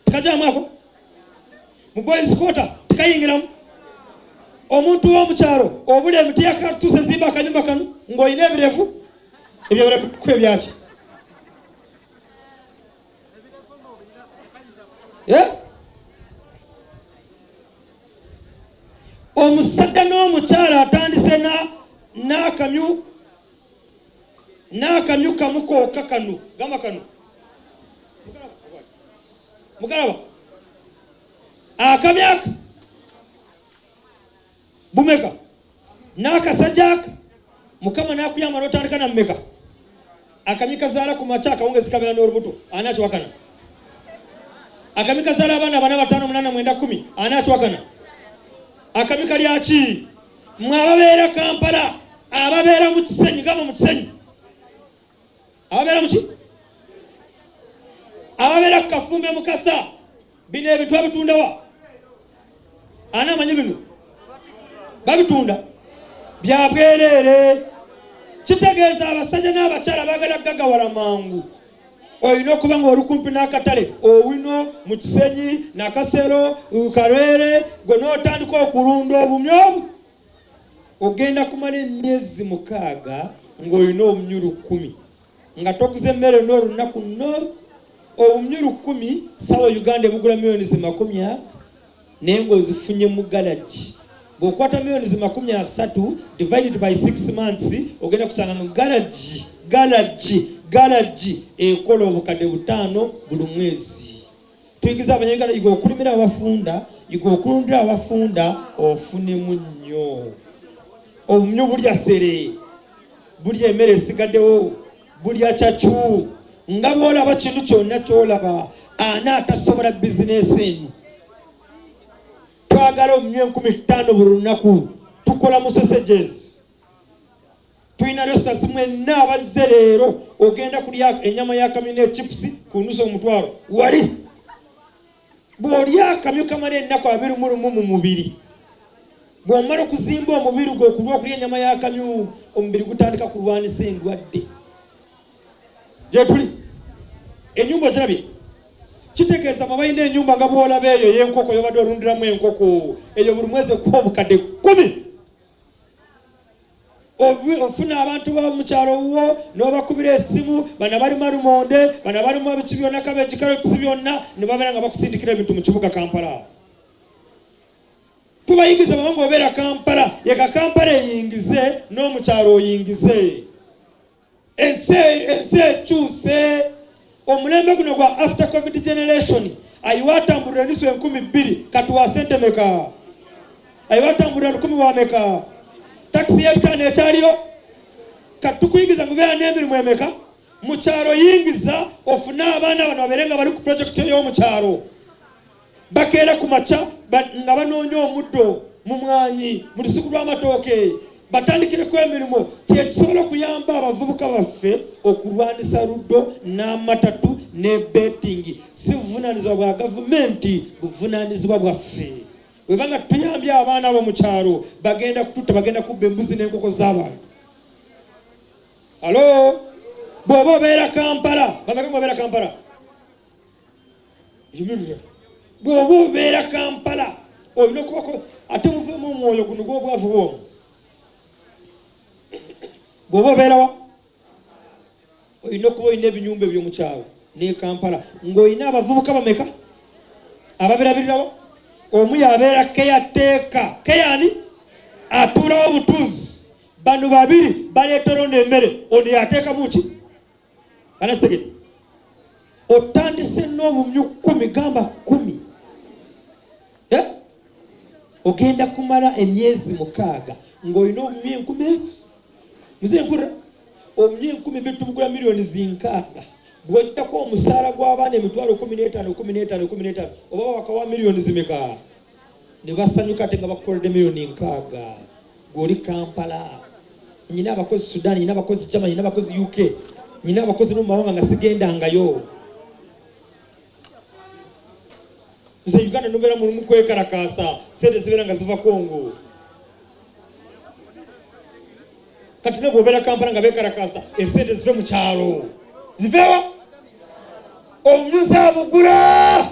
Tekajamu ako mu boys quarter, tekayingiramu. Omuntu w'omukyalo obula emiti yakatuuse, zimba akanyumba kano ng'olina ebirevu ebyo kuba ebyaki? Eh? Omusajja n'omukyala atandise n'akamyu n'akamyu kamu kokka kano, gamba kano mukalaba akamyu aka bumeka n'akasajja aka. Mukama n'akuyamba n'otandika na mmeka? Akamyu kazaala ku makya, akawungezi kabeera n'olubuto. Ani akiwakana? Akamyu kazaala abaana bana, bataano, munaana, mwenda, 10. Ani akiwakana? Akamyu kalyaki? Mwe ababeera Kampala, ababeera mu Kisenyi, gamba mu Kisenyi, ababeera muki, ababeera ku Kafumbe, Mukasa, bino ebintu babitundawa? Ani amanyi bino babitunda bya bwereere? Kitegeeza abasajja n'abakyala baagala gagawala mangu, olina okuba nga oli kumpi n'akatale owino mu Kisenyi, Nakasero, Karere, gwe n'otandika okulunda obumyu obu. Ogenda kumala emyezi 6 ng'olina obumyu 1000 nga toguza emmere n'olunaku. No obumyu 1000 sawa Uganda ebugula miliyoni zi makumi aga, naye ng'ozifunye mu galagi. Bw'okwata miliyoni zi 30 divided by 6 months, ogenda kusanga mu galagi ekola 5000 buli mwezi. Tuyigiza Abanyayuganda, yiga okulimira abafunda, yiga okulundira abafunda, ofunemu nnyo. Obumyu bulya sere, bulya emmere esigaddewo, bulya cacu nga bwolaba kintu kyonna kyolaba. Ana atasobola bizinesi eno? Twagala obumyu 5000 buli lunaku. Tukola mu sausages, tulina restaurants. Mwenna abazze leero ogenda kulya ennyama y'akamyu ne chips ku nusu omutwalo wali. Bw'olya akamyu kamala ennaku 21 mu mubiri. Bw'omala okuzimba omubiri gwe okulwa okulya ennyama y'akamyu, omubiri gutandika kulwanisa endwadde. Gyetuli enyumba okirabye? Kitegeeza mwe balina enyumba nga bw'olaba eyo ey'enkoko yobadde olundiramu enkoko eyo, buli mwezi ekuwa 10,000. Ofuna abantu bamukyalo wo n'obakubira esimu, bana balima lumonde, bana balima biki byonna, cabbage, carrots, byonna ne babeera nga bakusindikira ebintu mu kibuga Kampala. Tubayingiza baba nga obeera Kampala yeka, Kampala eyingize n'omukyalo oyingize. Ensi ekyuse. Omulembe guno gwa after COVID generation, ayiwa atambulira eniso 2000 kati wa sente meka? Ayiwa atambulira 1000 wa meka? Takisi y'ebitaano ekyaliyo? Kati tukuyingiza ngubeera n'emirimu emeka mu kyalo? Yingiza ofune abaana bano babeere nga bali ku projekiti ey'omukyalo, bakeera ku makya nga banoonya omuddo mu mwanyi, mu lusuku lw'amatooke, batandikireko emirimu. Kyekisobola okuyamba abavubuka baffe okulwanisa ludo n'amatatu ne betting. Si buvunaanyizibwa bwa gavumenti, buvunaanyizibwa bwaffe. Bwebanga tuyambye abaana abo mu kyalo, bagenda kututta, bagenda kubba embuzi n'enkoko z'abantu. Alo, bw'oba obeera Kampala, bameka nga obeera Kampala? Yimirira. Bw'oba obeera Kampala olina okubako, ate muveemu omwoyo guno gw'obwavu bwomwo. Bw'oba obeerawa, olina okuba olina ebinyumba ebyomukyalo ne Kampala, ng'olina abavubuka bameka ababirabirirawo? Omu yabeera caretaker, keyani atuulawo obutuuzi. Bano babiri baleetera ono emmere, ono yateekamu ki? Anakitegere? Otandise n'obumyu 10, gamba 10. Eh? Ogenda kumala emyezi 6 ng'olina obumyu 1000 ezo. Muze mpulira obumyu 2000 tubugula miliyoni zinkaaga. Bw'ojjako omusaala gw'abaana emitwalo 15, 15, 15, oba wakawa miliyoni zimeka? Ne basanyuka ate nga bakukoledde miliyoni 60. Gw'oli Kampala, nyina abakozi Sudan, nyina abakozi Germany, nyina abakozi UK, nyina abakozi no mu mawanga nga sigendangayo. Nze Uganda nobeera mulimu kwekalakaasa, sente zibeera nga ziva Kongo. Kati ne bw'obeera Kampala nga beekalakaasa, esente zive mu kyalo, zivewa? Omumyuzi abugula.